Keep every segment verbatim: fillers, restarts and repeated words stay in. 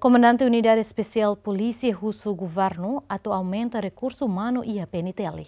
Komandante Unidade Espesiál Polísia husu governu atu aumenta rekursu umanu iha P N T L.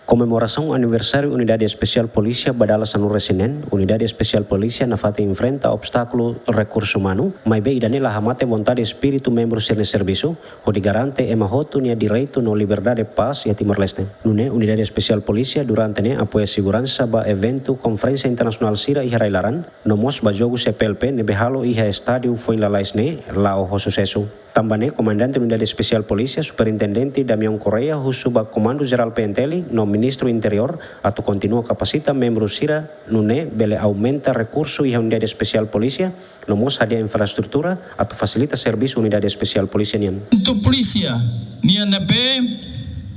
Komemorasaun aniversáriu Unidade Espesiál Polísia ba dala sanulu-resin-neen, Unidade Espesiál Polísia nafatin enfrenta obstákulu rekursu umanu, maibé ida-ne'e la hamate vontade espíritu membru sira-nia servisu, hodi garante ema hotu nia direitu no liberdade pás iha Timor-Leste. Nune'e Unidade Espesiál Polísia durante ne'e apoia seguransa ba eventu konferénsia internasionál sira iha rai-laran, no mós ba jogu C P L P ne'ebé halo iha estádiu foin lalais ne'e la'o ho susesu. Tanba ne'e, Komandante Unidade Espesiál Polísia, Superintendente Damião Correia, husu ba Komandu Jerál P N T L no Ministru Interiór atu kontinua kapasita membru sira, nune'e bele aumenta rekursu iha Unidade Espesiál Polísia, no mós hadi'a infraestrutura atu fasilita servisu Unidade Espesiál Polísia nian. Tantu polísia nian ne'ebé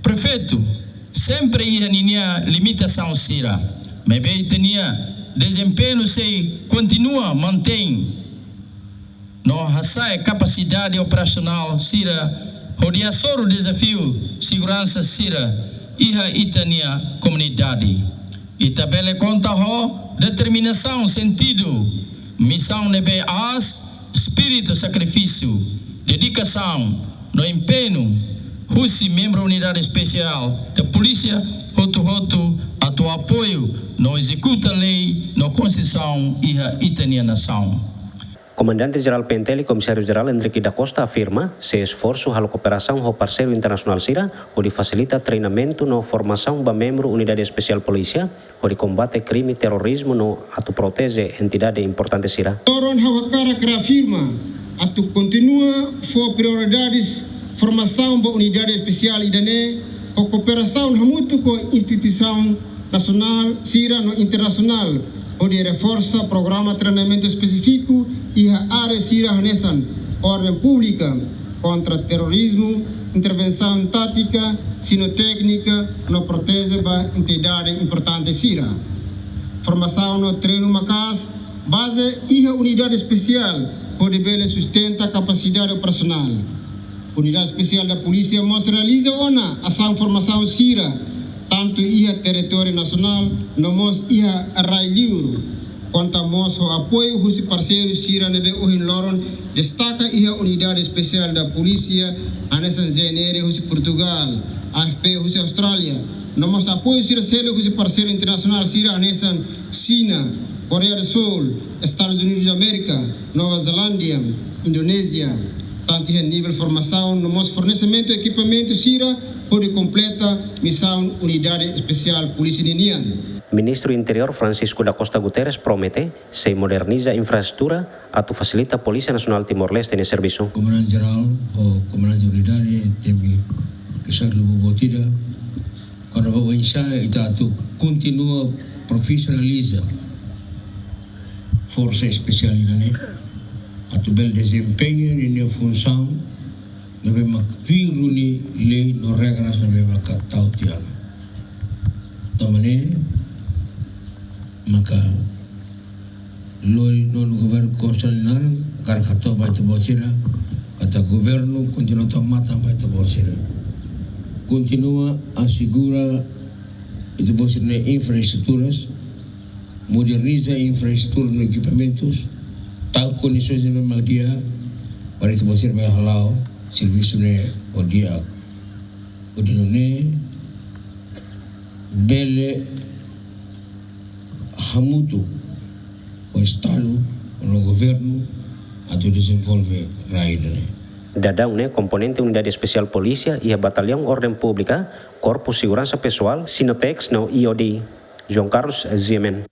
prefeitu sempre iha ninia limitasaun sira, maibé ita-nia dezempeñu sei kontinua mantein no hasa'e kapasidade operasionál sira hodi hasoru dezafiu seguransa sira iha ita-nia komunidade. Ita bele konta ho determinasaun, sentidu misaun ne'ebé aas, espíritu sakrifísiu, dedikasaun no empeñu husi membru Unidade Espesiál da Polísia hotu-hotu atu apoiu no ezekuta lei no konstituisaun iha ita-nia nasaun. Komandante Jerál P N T L, Komisáriu Jerál Hendrick da Costa afirma, sei esforsu halo kooperasaun ho parseiru internasionál sira, hodi fasilita treinamentu no formasaun ba membru Unidade Espesiál Polísia, hodi kombate krime, terrorizmu no atu proteje entidade importante sira. Loron ha'u hakarak reafirma atu kontinua fó prioridade formasaun ba Unidade Espesiál ida-ne'e, ho kooperasaun hamutuk ho instituisaun nasionál sira no internasionál, hodi reforsa programa treinamentu espesífiku iha área sira hanesan orden públika, kontra terrorizmu, intervensaun tátika, sino téknika, no proteje ba entidade importante sira. Formasaun no treinu maka'as bazeia iha Unidade Espesiál, hodi bele sustenta kapasidade operasionál. Unidade Espesiál da Polísia mós realiza ona asaun formasaun sira, tantu iha territóriu nasionál, no mós iha rai-liur. Konta mós ho apoiu husi parseiru sira ne'ebé ohin loron destaka iha Unidade Espesiál da Polísia, hanesan Z N R husi Portugál, A F P husi Austrália, no mós apoiu sira seluk husi parseiru internasionál sira hanesan Xina, Koreia do Sul, Estadus Unidus da Amérika, Nova Zelándia, Indonézia, tantu iha nivel formasaun no mós fornesimentu ekipamentu sira hodi kompleta misaun Unidade Espesiál Polísia ninian. Ministru Interiór Francisco da Costa Guterres promete sei moderniza infraestrutura atu fasilita Polísia Nasionál Timor-Leste nia servisu. Komandante Jerál ho Komandante Unidade, temi ke sa lubu botida, kona-ba oinsá ita atu kontinua profisionaliza Forsa Espesiál ida-ne'e, atu bele dezempeña ninia funsaun ne'ebé mak tuir duni lei no regras ne'ebé maka tau tiha ona. Tanba ne'e maka lori nonu governu konstitusionál hakarak hato'o ba ita-boot sira katak governu kontinua tau matan ba ita-boot sira. Kontinua asegura ita-boot sira-nia infraestruturas, moderniza infraestrutura no ekipamentus, tau kondisoens ne'ebé mak di'ak para ita-boot sira bele hala'o servisu ne'e ho di'ak. Hodi nune'e bele hamutuk ho Estadu no governu atu dezenvolve rai ida-ne'e. Daudaun ne'e komponente Unidade Espesiál Polísia iha Batallaun Orden Públika, Korpu Seguransa Pesoál, Sinotex no I O D. João Carlos, G M N.